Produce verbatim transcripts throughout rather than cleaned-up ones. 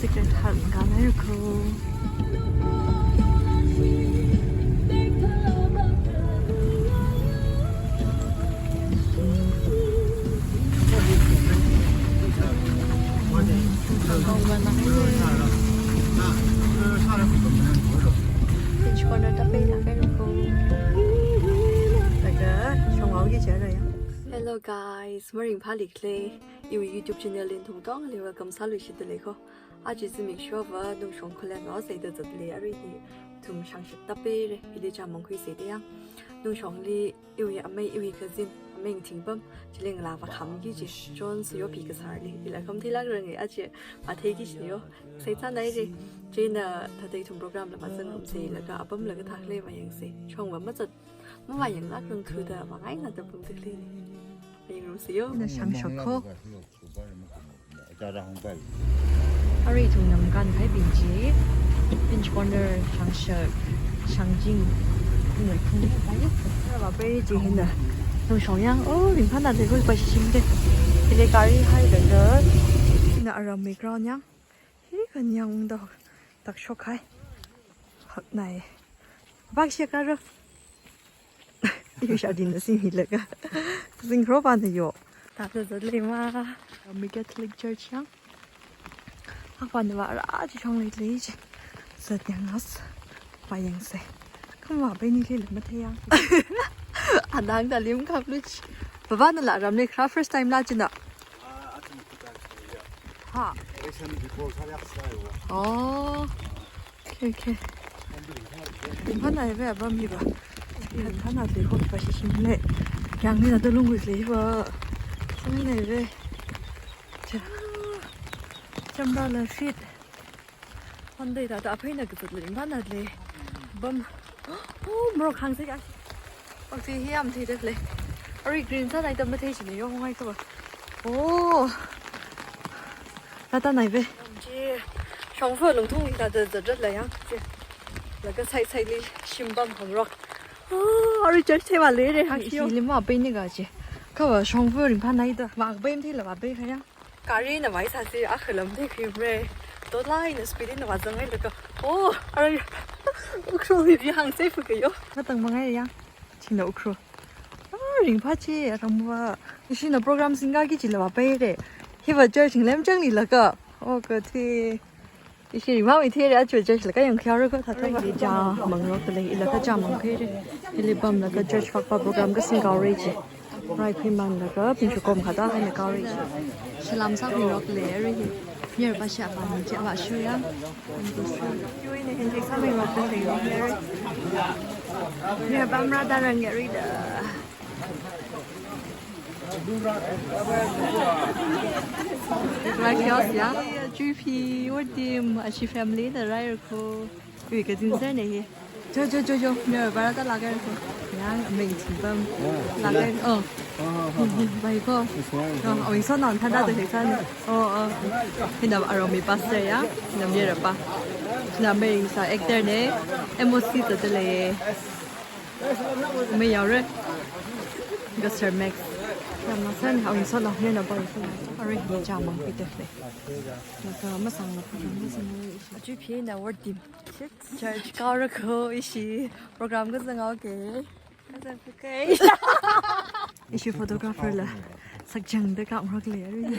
Secret Heart khangaikho. Pinch corner ta pei lākaikho. Laga shongwao ki chara ya. Hello guys, maringphāli khalei iwui YouTube channel li nathum katongali welcome sāluishitdalei kho. Aja zimiksho va Nungshong khuilen ngaoseida zatlei, arui hi ithum shangshak ta peira, hili chāmang khuiseida ya. Nungshongli iwui amei, iwui cousin, amei Thingpam, chili ngalā vākhamki kaji, John Suyopi kasārli, ila khamathei lākranga, aja vātheiki kajina yo, sai chānaira. Chieina thāda ithum program la vāzangrumsa, laga apam laga thākhala vāyangsa, shong va mazat, mavāyanglāk rungthuda vāngaina da pungda khaleina. Vāyangrumsa yo. Na shangshak kho. Arui ithum ngamkankahai bing chi, pinch corner, shangshak, shangjing, ina khung ni pai. Ara vāpai chi hina. Nungshong yang, oh, ringphānāda khuipa shishimda. Hili gari hailaga, hina aramwui ground yang. Hi khanyang ungda, tak shokhai. Haknai. Bak shakara. Yu shadin da sing hilaga. Sing ro pa na yo. Thāda zatlei ma. Aramwui Catholic Church yang. Hakpa na vāra chi shong leilei chi. Zatyang as. Vāyangsa. Khamavāpaini khalei mathei yang. Anang da lim kaplu chi. Baba nala aramli kharā first time la china. Ha. Oh. Okay, okay. Ringphānāiva apam hiva. Ringphānādalei kho, pa shishimlei. Yangnina da lunggui lei hiva. Sāminaiva. Cha. Chamra la fit. Hondai da da apheina kazat ringphānādalei. Bam. Oh, morok hāngsa ya. Bak chi hi yam theida khalei. Arui green sānai da mathei china yo, hongai kaba. Oh. Rātānaiva. Chi shongfa lungthung hithāda zatrala yang chi. Laga side side li shimpam phangrok. Oh, arui church theiva leira, hak chi yo. Hili mavāpaini kaji. Kava shongfa ringphānāida. Vāpai matheila vāpai kha yang. Gari na mai sāsi, akhalam thei krimre. Tolai na speed na vāzangngai laga. Oh, arui. Ukhrul hi hāngsa fuka yo. Matang mangai yang. China Ukhrul. Ah, ringphā chi, aramva. Ishina program singki kajila vāpaira. Hiva church ngalem changli laga. Oh, kathi. Ishi ringphāmei theira, aja church laga yangkhaora kho thāda. Arui chāmangrokdalei, ila kachāmang khuira. Hili pamlaga church fakpa program kasing kaora chi. Rai khuimanlaga, pinchukom khada haina kaora chi. Salam sāmingrokdalei, arui hi. Mayarpa shapa ni chi avāshoya. Yuina handshake sāmingrokdalei, arui. Mayarpa marāda rang ya arui da. Gracias, ya. Aja phi, our team, ashi family na rai kho. Ui, cousin sir na hi. Jo, jo, jo, jo. Mayarpa rāda lākaikho. Yang, amei Thingpam. Lākai, oh. Bai kho. Oh, amei so nan thāda to heksan. Oh, oh. Hina aramwui pastor ya. Hina mayarpa. Hina amei sa actor na. M O C to tele. Mayarpa. Ga Sir Max. Yamna san, amei so nan hina bai kho. Arui hi chāmang pita khalei. Laga masang la program kasing. Aja phina our team. Church kaora kho ishi program kazang okay. Kazang okay. Ishi photographer la sakchangda kapngarokdalei arui.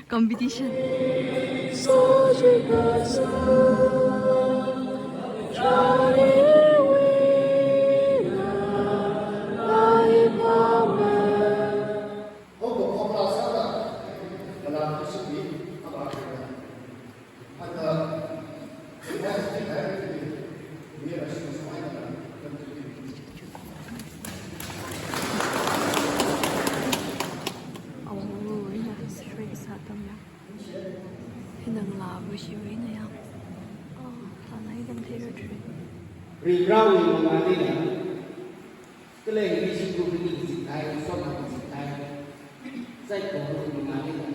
Competition. Awui eina straight sātam ya. Hina ngalāva shiwui eina ya. Oh, thānai dam thei ratre. Ringrao ni mama ni na. Kala hi shi ku ni zithai, so na zithai. Sai ko ni mama ni na.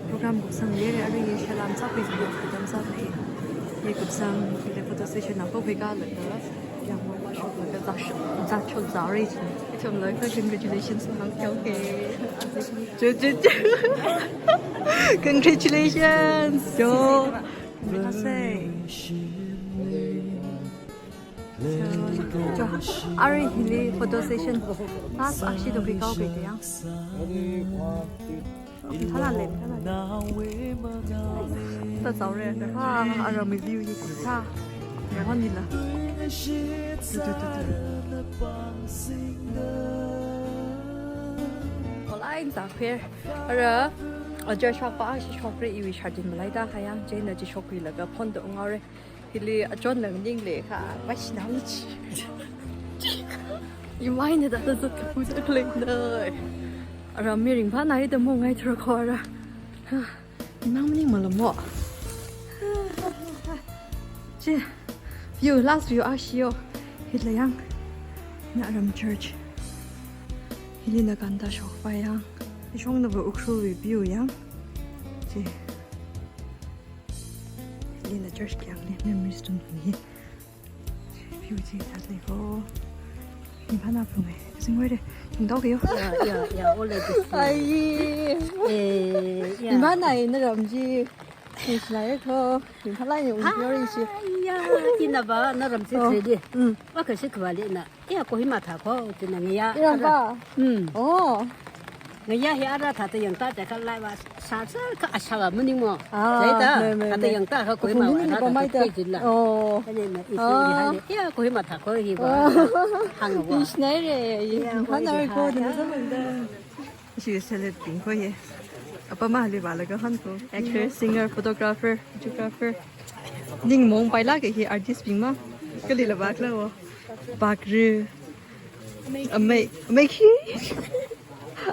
Program kupsang lere, arui salam sākhui, kupsang sākhui. Ye kupsang, ye photo session na kokhui kala, yang mo pa shok la, za shok, za shok za re. Ichom la, congratulations, hang kyo ke. Chu, chu, chu. Congratulations. Yo. Happy birthday. So, cho, arui hili photo session. Last ashi to kikao ke yang. Thala le, thala le. Ta zao re, ha, ara mi view hi ta. Re hon ni la. Tu, tu, tu, tu. Online za khe. Ara, aja shokpa ashi shokre iwi shardin malai da kayang, jena ji shokri laga phone do ngau re. Hili achon nang ning le kha, vai shinam chi. Imai ne da da zat ka pu da kle na. Ara mi ringphānai da mo ngai thra kho ara. Nang ning malamo. Chi. View, last view ashi yo. Hila yang. Na aram church. Hili na kanta shokpa yang. Ishong na ba Ukhrul view yang. Chi. Hili na church kyang ne, memory stone hi. View chi sālei ko. Ringphāna phung e. Singwai de. Ringdao ke yo. Ya, ya, ya, all like this. Ai. Eh, ya. Ringphāna e na ram chi. Ni sālei ko. Ringphālai ni ung yo ri shi. Ai ya, ina ba na ram chi. Oh. Ready. Mm. Wa ka shi kwa le na. Iya, Kohima thākho, tina ngayā. Iram pa? Hmm. Oh. Ngayā hi ara thāda yangtā da khalei va, sāsā kha ashava maningmo. Ah, thāda, me, me, thāda me. Yangtā kha Kohima. Kaphung va, ni ara pa mai thāda da. Kejila. Oh. Ane na, isi. Ah. Iya, Kohima thākho hi va. Oh. Hāngva. Isnai re, iya, hāngnai ko, ina sa manda. Ishi celeb bing ko ye. Apa ma hali bala ka han ko. Actor, singer, photographer, videographer. Ning mong pai la ke hi artist bing ma. Kali la bak la wo. Bak ri. Amei, amei khi.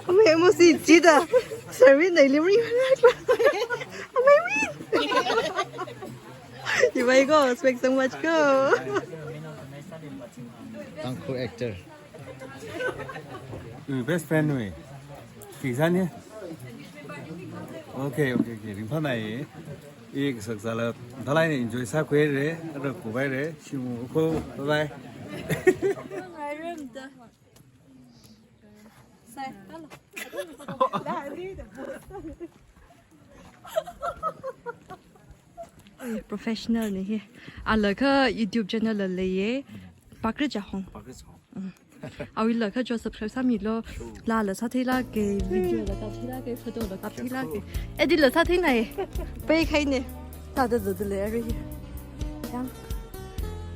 Amei mo si chi da. Service nai lim ri. Amei mi. You may go. Thank so much ko. Tangkhul actor. Ui, best friend ui. Kizan ye? Okay, okay, okay. Ringphānai. I kasak sāla, thalai ni enjoy sākhuire, ara kuvaire, shimu ko, bye bye. Sai, tala. Ai, professional ni hi. Ala kha YouTube channel la leiye. Pakri Jahong. Pakri Jahong. Mm. Awui la kha jo subscribe sāmilo. Sure. La la sātheila ke, video la kaptheila ke, photo la kaptheila ke. Sure. Edit la sātheinai. Pei khai ne. Thāda zada le ari. Yang.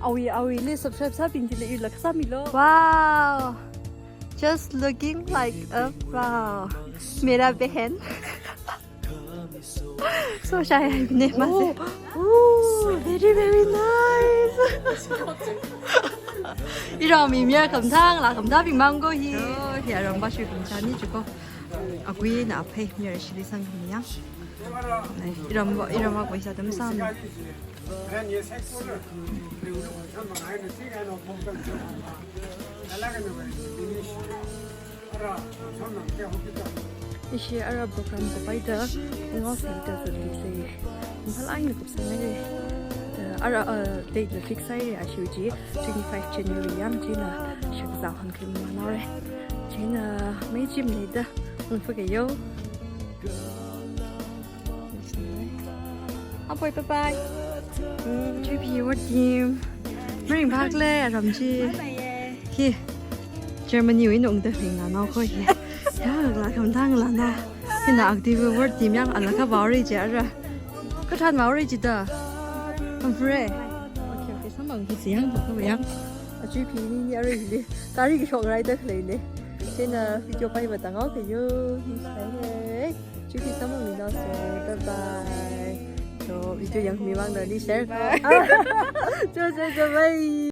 Awui, awui le subscribe sābing chili la sāmilo. Wow. Just looking like a wow. Mera behen. So shy, I ne mase. Oh, oh, very, very nice. Iram mi miyar kamthang la kamthang bing mang ko hi. Oh, hi aram ba shi kamthang ni chuko. Akui na aphei miyar shili sang mi yang. Nai, iram ba, iram ba koi sa tam sam. Ishi ara program kapai da, ngau si da zali se. Mphalai na kupsang ai. Ara, uh, date la fix ai, ashi uji, twenty-five January yang china, shak Zāhon klim manaore. China mei chim ni da. Hung fuke yo. Apoi, bye bye. Mm, G P ward team. Mering bak le, aram chi. Hi. Germany wui nung da ring la nao ko hi. Ya, la kam dang la nao. Hina active ward team yang ala ka baori je ara. Ka than baori je da. Kamfre. Okay, okay, samang hi siang ko yang. A G P ni ni ara hili. Kari ki shok rai da khlei le. China video pai ba tang au ke yo. Hi sai he. G P samang ni nao so. Bye bye. So, video yang mi wang da ni share ko. Bye. Cho, cho, cho, bye.